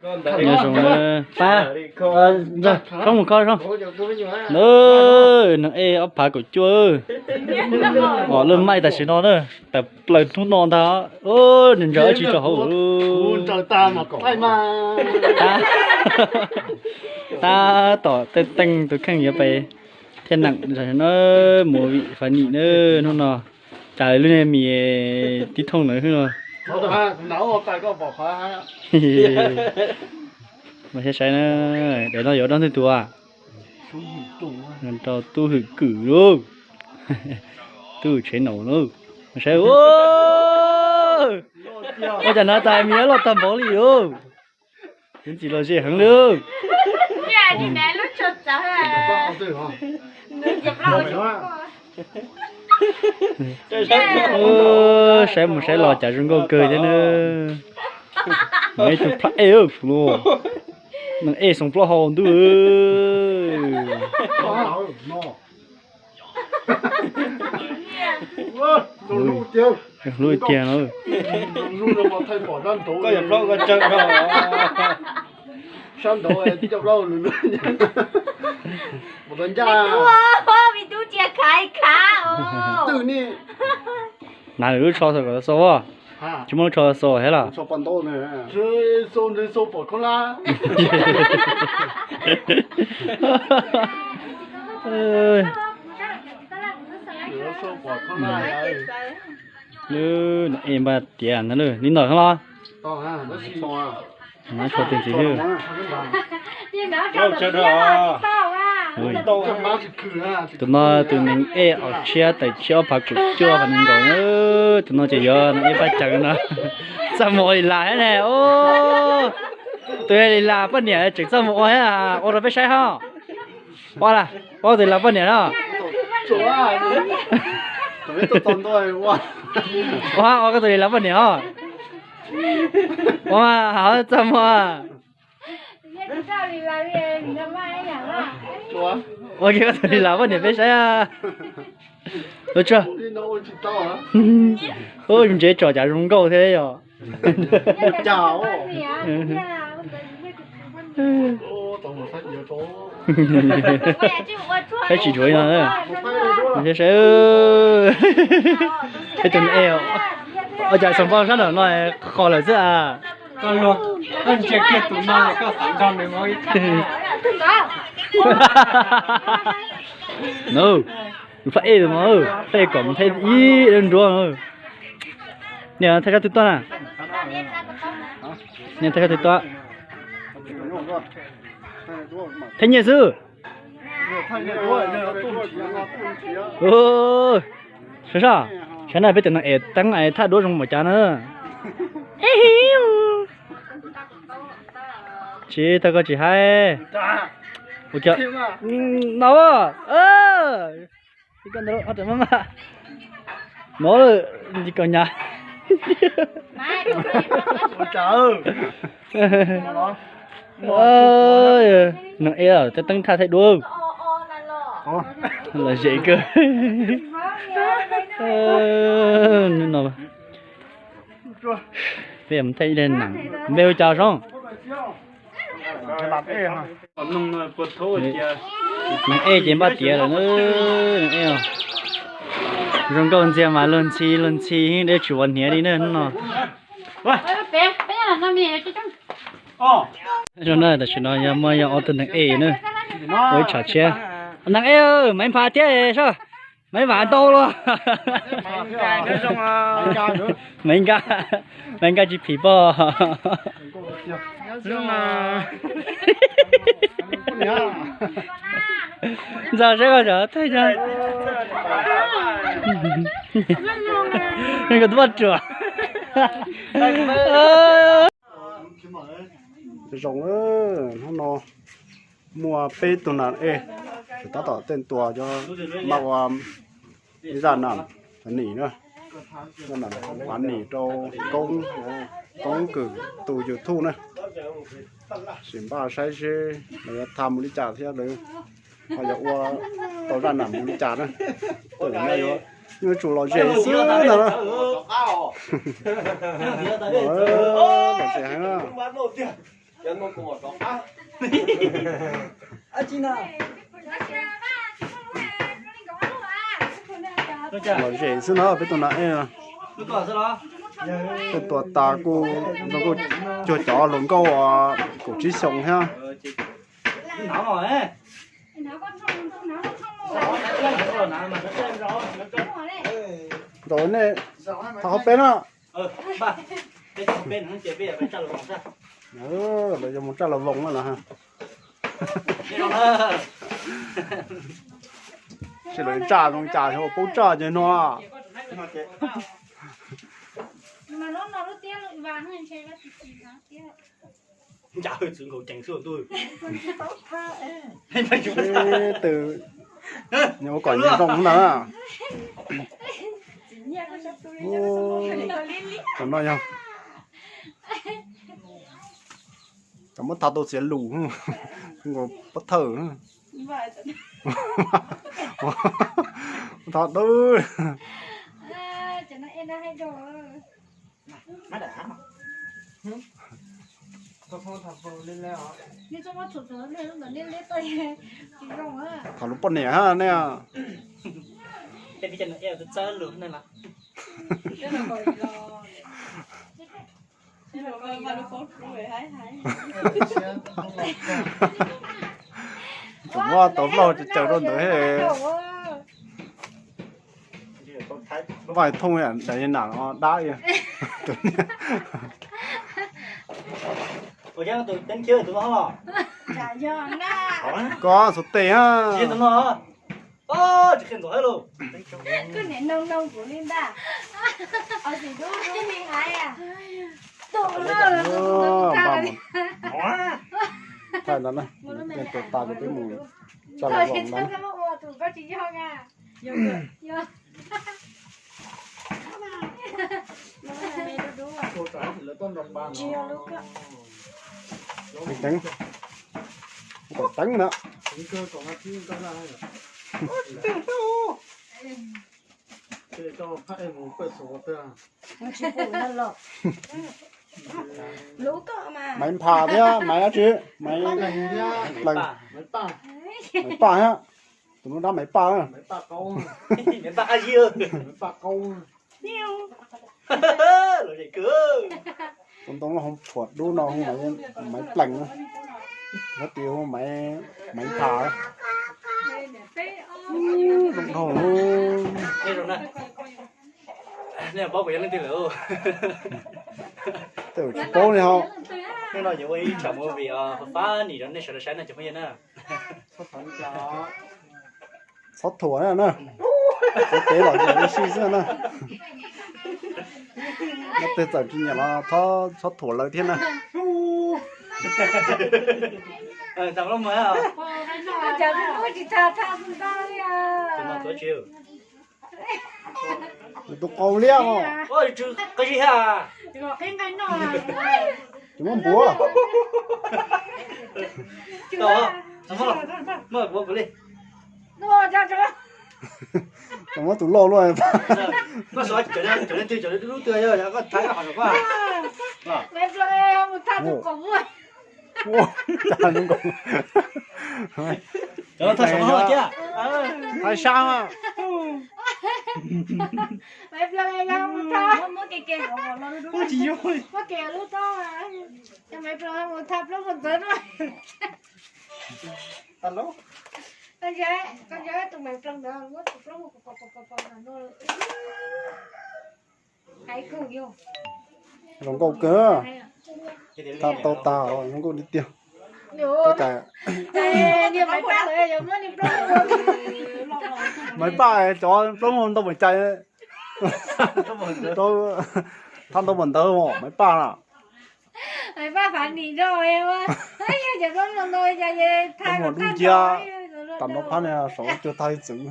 Nyob zoo na, pab, Soob mus kho Soob. Neeg ej ob phav kaum cuaj, os lub maij tam sim no na, tawm plaws hnub no ntag. Nws ntsaws dab tsi rau hauv? Tab tom teej teej tus kheej yuav pais thiaj neem na, movie funny na hnub no. Cas lub niag mis tib thooj lawm no. Mas saib na, daim no yuav dab ntwg tus a? Rau tub hwm kwm lauj. Tub hwm tsheb naum lauj. Mas saib, ua cas hnav tas mis loj tag npaum li lauj. Tus ntxim lom zem heev li. Saib mus saib los cas zoo nkauj kawg thiab na. Ib tug plab ej, neeg ej xoom plaub hau ntuj. Hlub tiag no. Sab nraud tib co plaub lwm lwm. Twb ni. Hnav lwm lub tsho kom xaus, tsis muaj lub tsho xaus thiab los? Lub no es npaj tiav ntag li ntawm los. Nab tsho tus ntxiv xwb. Tus no tus neeg ej os tshiab tawm tshiab ob phav kaum cuaj phav nees nkaum. Tus no ces yuav neeg ej paj caws no. Txaj muag ua li las thiab ne. Tus li las poj niam tseem txaj muag ua thiab, ua rau peb saib ho. Ua las, ua tus li las poj niam no. Ua, ua koj tus li las poj niam os. Ua mas, txaj muag. Ua kiag koj tus li las poj niam peb saib. Ua tsuag. Ub, ntsev tsom cas zoo nkauj thiab yom. Saib tsis dua li no. Saib, saib, peb tus neeg ej, ua cas xoom npau sab nram no qos lawm xwb a. Koj ntsia kiag tus no, koj xav nrog nws mus ib thaj. No, tus phab ej tus no, phab ej kom mus thaij ib lub nruab. Niam thaij sab twg tuaj na? Niam thaij sab twg tuaj? Thaij nyiaj xwb. Sav, sav na, peb cov neeg es teeb es thaj duab zoo npaum cas na. Tsis tau koj tsis hais. No, mov lawm, kaus nyas. Neeg ej teeb thaj thaij duab. Lom zem kawg. Peb mus thaij ib leeg neeg, npe hu cas Soob? Neeg ej ces npaj tiav lawm na. Zoo nkauj ntxiag mas luag ntxhi luag ntxhi, dej tsis ua hniav li na hnub no. Zoo na, tam sim no yog muaj yog ob tug neeg ej na, ua ib tsam tshiab. Neeg ej, Maiv Nphav thiab sab, Maiv Vam ntau los. Maiv Nkaj, Maiv Nkaj tsis phim poj. Ntxog seb koj tseem thaij, koj tus poj ruam. Zoo, hnub no muaj peb tug neeg ej, tab tom tej tua cov maj ua ib zaj nam nim na, zaj nam nim rau Koob, Koob Kwm tus YouTube na. Sim npaj saib seb lawv yuav tham mus li cas thiab lawv ho yuav ua tau zaj nam mus li cas na. Tus no yuav, yuav tsum lom zem xwb ntag na. Lom zem heev na. Lom zem xwb no peb tus nas ej no. Tej tuam tas kuj zoo nkauj cuag cov hluas nkauj kaum tsib xyoos thiab. Ntaus nej thov qhov peb na. Lawv yuav mus tsaj los voos na los. Seb lawv tsaj zoo cas, yog paub tsaj ces no. Seb twg, nws ua kom nyias zoo ntag na. Tam no yog cov muab tha tau xiav lus, nkaus pob thawj. Tha dawb. Thaum lub poj niam ha nej. Tseem muab tau plaub caws rau ntawd. Vaj thooj daim nam dab. Koj xuv tes ha. Thaij ntawd na, tus tas kuv twb mus tsa los voos ntawd. Teeb, kom teeb na. Maiv Nphas thiab Maiv dab tsi, Maiv Plees, Maiv Paj thiab, tus nub dab Maiv Paj na. Tus ntoo loj hoo tshuam dub no hu Maiv Plees na, nyob tid hu Maiv Nphas. Zoo dhau. Nej paub kuv yog leej twg lawm? Tej tsis paub li ho. Hnub no yuav ua ib tsam movie fab nim rau nej sawv daws saib na cov phooj ywg na. Txhob thuam na, ua teb los ua si xwb na. Leej twg txawm tsis nyiam los txhob thuam lawv thiab na. Nws tus qau liab os. Tsis muaj npuav. Tsis muab tus loj luaj. Thaij sab. Zoo nkauj kawg. Tha tau tag, zoo nkauj tiag tiag. Tab sis Maiv Paj cov plaub ntau npaum cas, thab ntau npaum ntawd Maiv Paj na. Plaub ntau dub nciab, tam no phab no saum cuag tag li txwv.